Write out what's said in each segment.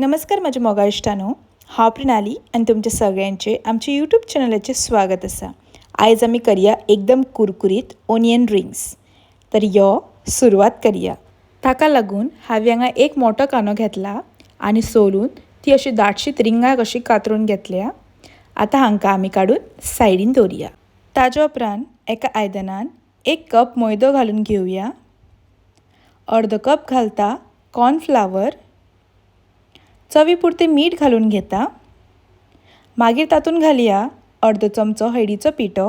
नमस्कार म्हज्या मोगा इश्टांनो, हांव प्रणाली आनी तुमच्या सगळ्यांचे आमच्या यूट्यूब चॅनलाचेर स्वागत आसा. आयज आमी करया एकदम कुरकुरीत ओनियन रिंग्स. तर यो सुरवात करया. ताका लागून हांवें हांगा एक मोठो कांदो घेतला आनी सोलून ती अशी दाटशीत रिंगां कशी कातरून घेतल्या. आतां हांकां आमी काडून सायडीन दवरुया. ताज्या उपरांत एका आयदनान 1 कप मैदो घालून घेवया. अर्दो कप घालता कॉर्नफ्लावर, चवी पुरतें मीठ घालून घेता. मागीर तातूंत घालया अर्दो चमचो हळदीचो पिठो,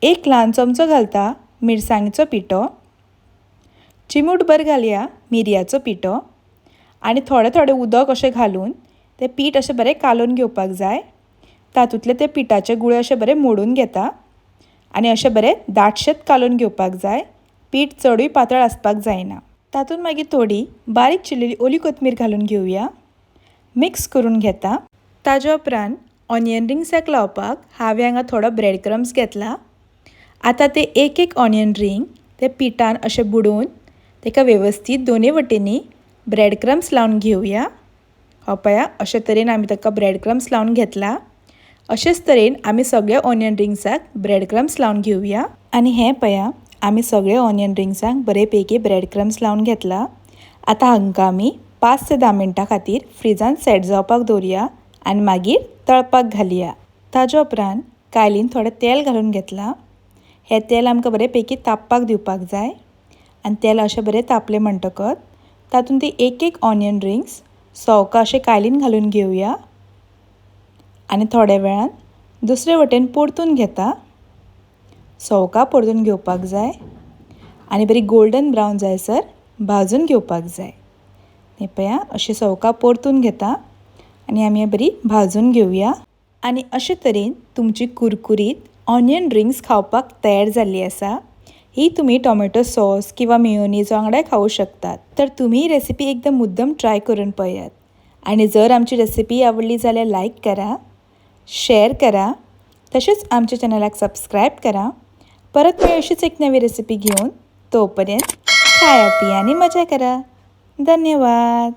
1 ल्हान चमचो घालता मिरसांगेचो पिठो, चिमूटभर घालया मिरयाचो पिठो आनी थोडें थोडें उदक अशें घालून तें पीठ अशें बरें कालोवन घेवपाक जाय. तातूंतले ते पिठाचे गुळे अशे बरे मोडून घेता आनी अशें बरें दाटशेंच कालोवन घेवपाक जाय. पीठ चडूय पातळ आसपाक जायना. तातूंत मागीर थोडी बारीक चिरलेली ओली कोथमीर घालून घेवया. मिक्स करून घेता. ताज्या उपरांत ऑनियन रिंग्साक लावपाक हांवें हांगा थोडो ब्रेड क्रम्स घेतला. आतां ते एक एक ऑनियन रिंग ते पिठान अशें बुडोवन ताका वेवस्थीत दोनूय वटेंनी ब्रेड क्रम्स लावन घेवया. हो पळया, अशे तरेन आमी ताका ब्रेड क्रम्स लावन घेतला. अशेच तरेन आमी सगळे ऑनियन रिंग्साक ब्रेड क्रम्स लावन घेवया. आनी हें पळया, आमी सगळे ऑनियन रिंग्सांक बरे पैकी ब्रेड क्रम्स लावन घेतला. आतां हांकां आमी 5 ते 10 मिनटां खातीर फ्रिजान सेट जावपाक दवरुया आनी मागीर तळपाक घालया. ताज्या उपरांत कायलीन थोडें तेल घालून घेतलां. हें तेल आमकां बरे पैकी तापपाक दिवपाक जाय आनी तेल अशें बरें तापलें म्हणटकच तातूंत ती एक एक ऑनियन रिंग्स सवका अशें कायलीन घालून घेवया आनी थोड्या वेळान दुसरे वटेन परतून घेता. सवका परतून घेवपाक जाय आनी बरी गोल्डन ब्रावन जायसर भाजून घेवपाक जाय. हें पळया, अशें सवका परतून घेता आनी आमी बरी भाजून घेवया. आनी अशे तरेन तुमची कुरकुरीत ऑनियन रिंग्स खावपाक तयार जाल्ली आसा. ही तुमी टोमॅटो सॉस किंवा मेयोनीज वांगडाय खावूं शकतात. तर तुमी ही रेसिपी एकदम मुद्दम ट्राय करून पळयात. आनी जर आमची रेसिपी आवडली जाल्यार लायक करा, शेअर करा, तशेंच आमच्या चॅनलाक सबस्क्रायब करा. परत मेळूं अशीच एक नवी रेसिपी घेवन. तोपर्यंत खाया पिया आनी मजा करा. धन्यवाद.